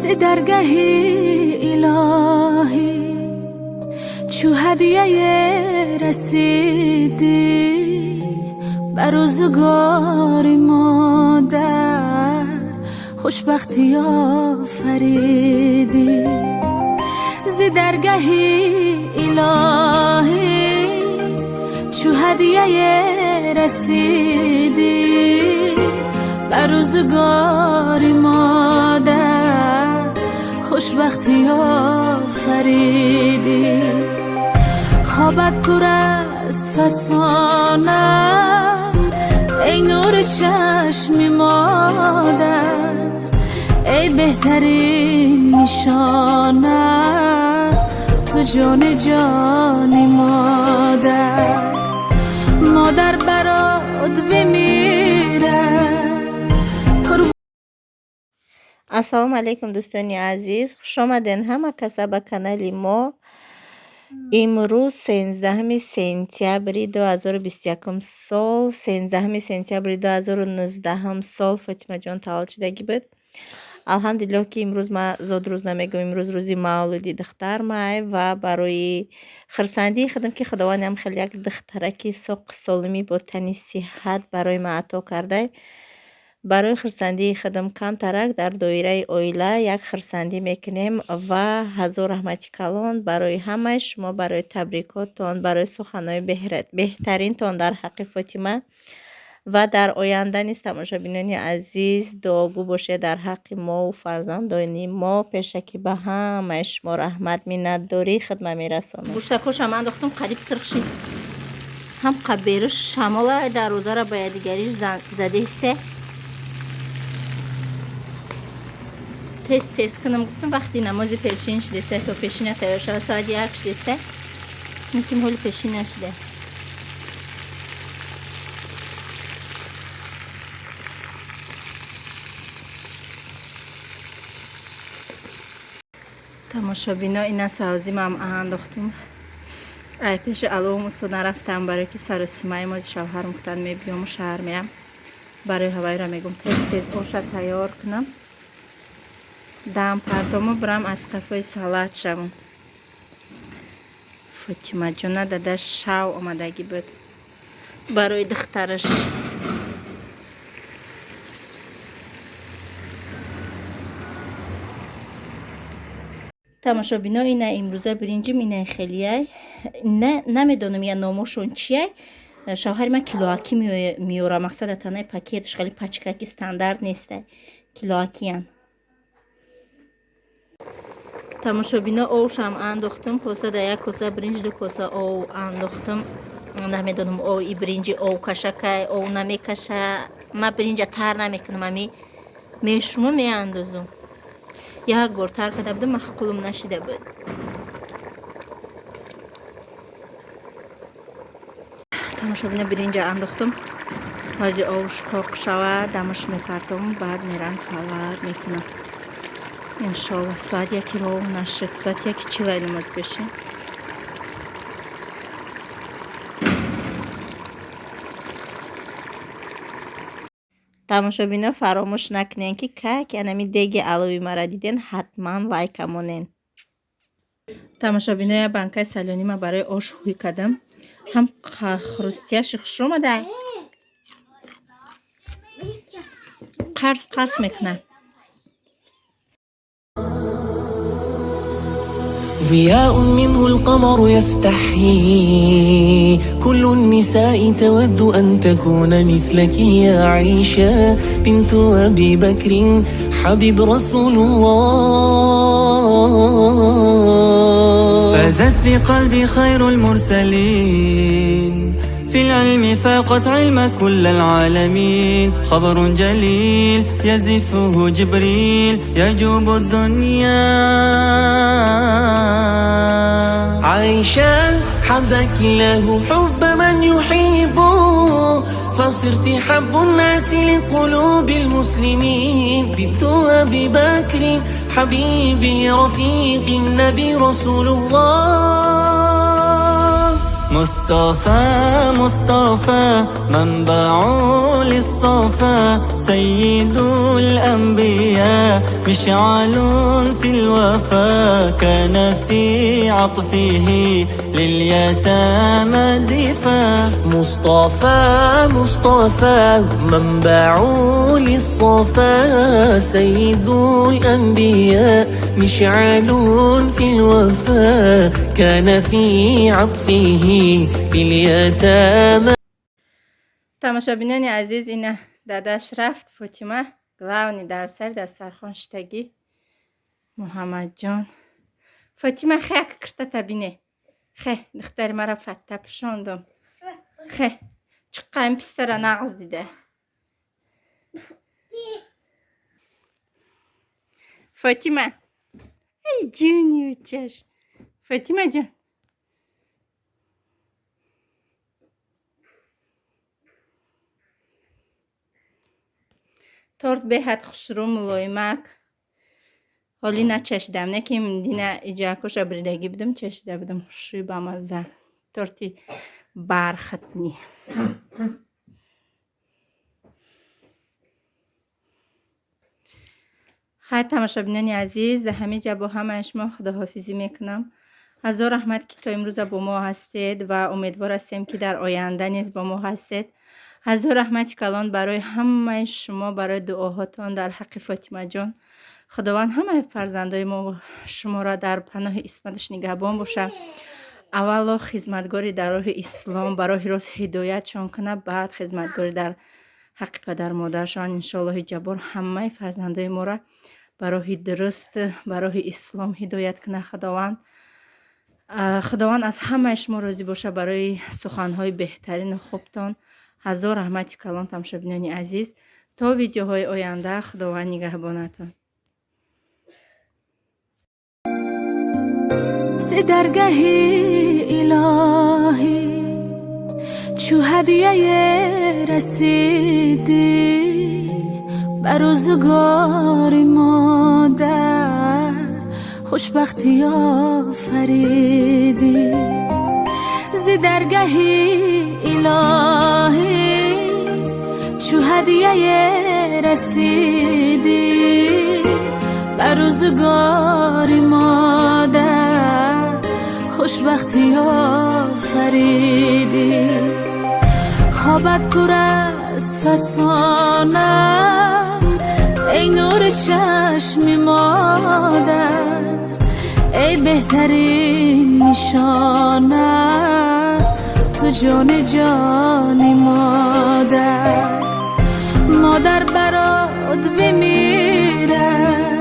Зи даргаҳи илоҳӣ чу ҳадияе расидӣ, ба рӯзгори модар хушбахтӣ офаридӣ. Зи даргаҳи илоҳӣ чу ҳадияе расидӣ, ба рӯзгори модар хушбахтӣ офаридӣ. Хобат пур аз фасона, эй нури чашми модар, эй беҳтарин нишона, ту ҷони ҷони модар. Модар барот бимирад. Ассалому алайкум, дӯстони азиз, хушомаден ҳама каса ба канали мо. Имрӯз 13 сентябри 2021 сол, 13 сентябри 2019 сол Фотимаҷон таваллуд шудагӣ буд. Алҳамдулиллоҳ, ки имрӯз ман зодрӯз намегӯям, имрӯз рӯзи мавлуди духтармай ва барои хурсандии худам, ки Худованд ҳам хеле як духтараки соқу солимӣ бо тани сиҳат барои ман ато кардай, барои хурсандии худам камтарак дар доираи оила як хурсандӣ мекунем. Ва ҳазор раҳмати калон барои ҳамаи шумо, барои табрикоттон, барои суханҳои беҳтаринтон дар ҳаққи Фотима. Ва дар оянда низ, тамошобинони азиз, дуогӯ бошед дар ҳаққи мову фарзандони мо. Пешакӣ ба ҳамаи шумо раҳмат, миннатдории хидмат мерасонам. Гӯштакошам андохтум, қариб сирх шид. Ҳам қабериш шамола дарвозара ба якдигариш задесте. Тез тез кунам гуфтам, вақти намози пешин шудеста, то пешина тайёр шава, соати 1 шудеста, мумкин ҳоли пешин нашуда. Тамошобино, ина савзимам андохтум. Ай пеши аловум усто нарафтам, барое ки саросимаи мози шавҳарм гуфтан мебиёму шаҳр меям. Барои ҳавайра мегум тез тез оша тайёр кунам, дам пардому бирам аз қафои салат шавам. Фотимаҷона дада шав омадагӣ буд барои духтараш. Тамошобино, ина имрӯза биринҷим ина хелияй, намедонам я номошон чияй. Шавҳари ман килоакӣ меёра, мақсада танаи пакетш хеле пачкаки стандарт нестай, килоакиян. Тамошобино, овшам андохтум, хулоса дар як коса биринҷ 2 коса ов андохтум. Намедонам, ов и биринҷи ов кашакай, ов намекаша. Ман биринҷа тар намекунам, ами мешуму меандозум. Як бор тар карда будам, маъқулум нашида буд. Тамошобино, биринҷа андохтум, ҳози овш қоқ шава, дамаш мепартом, баъд мерам салат мекунам. Иншоллоҳ соат яки ров нашид, соат яки чилай намоз бешин. Тамошобино, фаромӯш накунен, ки как анами деги алови мара диден, ҳатман лайка монен. Тамошобино, я банкаи салёни ма барои ош ҳуй кардам, ҳам хрустияши хушро омада, қарс қарс мекунад. ضياء منه القمر يستحيي، كل النساء تود أن تكون مثلك يا عيشة بنت أبي بكر حبيب رسول الله. فازت بقلبي خير المرسلين، في العلم فاقت علم كل العالمين، خبر جليل يزفه جبريل يجوب الدنيا. عائشة حبك الله حب من يحب، فصرت حب الناس لقلوب المسلمين، بنت أبي بكر حبيبي رفيق النبي رسول الله. مصطفى مصطفى منبع للصفا، سيد الأنبياء مشعل في الوفا، كان في عطفه لليتامى دفا. مصطفى مصطفى منبع للصفا، سيد الأنبياء مشعل في الوفا، كان في عطفه لليتامى. Тамошобинони азиз, ина дадаш рафт, Фотима главный дар сари дастархон шитагӣ. Муҳаммадҷон, Фотима, хе, як киртата бине, хе, духтари мара фатта пӯшондум, хе, чиққаин пистара нағз дида. Фотима, ай ҷуни учаш, Фотима ҷон. Торт беҳад хушрӯ, мулоимак. Ҳоли начашидам, не ки дина иҷакоша бридагӣ будам, чашида будам. Хушрӯи, бамазза, торти бархатный. Хай, тамошобинони азиз, дар ҳамин ҷа бо ҳамаи шумо худоҳофизӣ мекунам. Ҳазор раҳмат, ки то имрӯза бо мо ҳастед ва умедвор ҳастем, ки дар оянда низ бо мо ҳастед. Ҳазор раҳмати калон барои ҳамаи шумо, барои дуоҳотон дар ҳаққи Фотимаҷон. Худованд ҳамаи фарзандои мо шуморо дар паноҳи исматаш нигаҳбон бошад. Аввало хизматгори дар роҳи ислом, ба роҳи рост ҳидоятшон кунад, баъд хизматгори дар ҳаққи падару модаршон. Иншоаллоҳи ҷаббор ҳамаи фарзандои моро ба роҳи дуруст, ба роҳи ислом ҳидоят кунад Худованд. Худованд аз ҳамаи шумо розӣ бошад барои суханҳои беҳтарину хубтон. Ҳазор раҳмати калон, тамошобинони азиз. То видеоҳои оянда Худованд нигаҳбонатон. Зи даргаҳи илоҳӣ чу ҳадияе расидӣ ба рӯзгори модар, хушбахтӣ офаридӣ. Зи даргаҳи илоҳӣ чу ҳадияе расидӣ ба рӯзгори модар, хушбахтӣ офаридӣ. Хобат пур аз фасона, эй нури чашми модар, эй беҳтарин нишона, ту ҷони ҷони модар. Модар барот бимирад,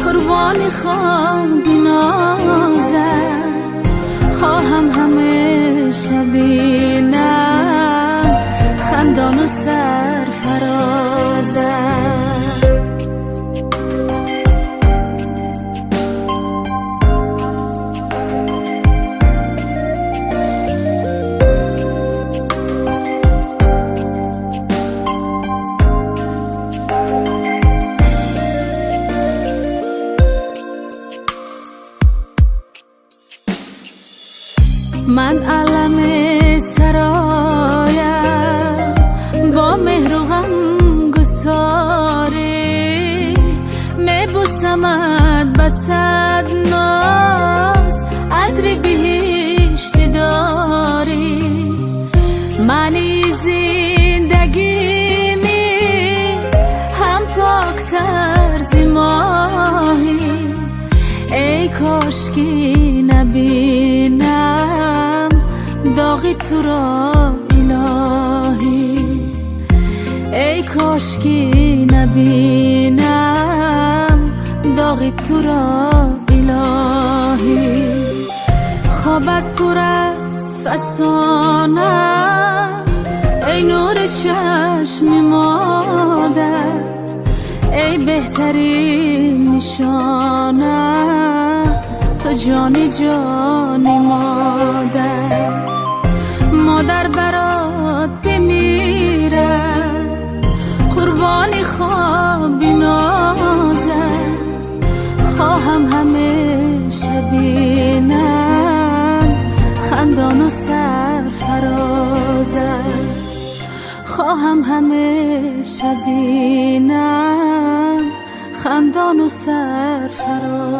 қурбони хоби нозат, хоҳам ҳамеша бинам хандону сарфарозат. Ман аламе сароям бо меҳру ғамгусорӣ, мебусамад ба сад ноз, атри биҳишти дорӣ. Маънии зиндагими ҳам поктар зи моҳӣ, эй кошки набинам доғи туро, илоҳӣ, эй кошки набинам доғи туро, илоҳӣ. Хобат пур аз фасона, эй нури чашми модар, эй беҳтарин нишона, ту ҷони ҷони модар. Модар барот бимирад, қурбони хоби нозат, хоҳам ҳамеша бинам хандону сар. Хоҳам ҳамеша бинам хандону сарфарозат.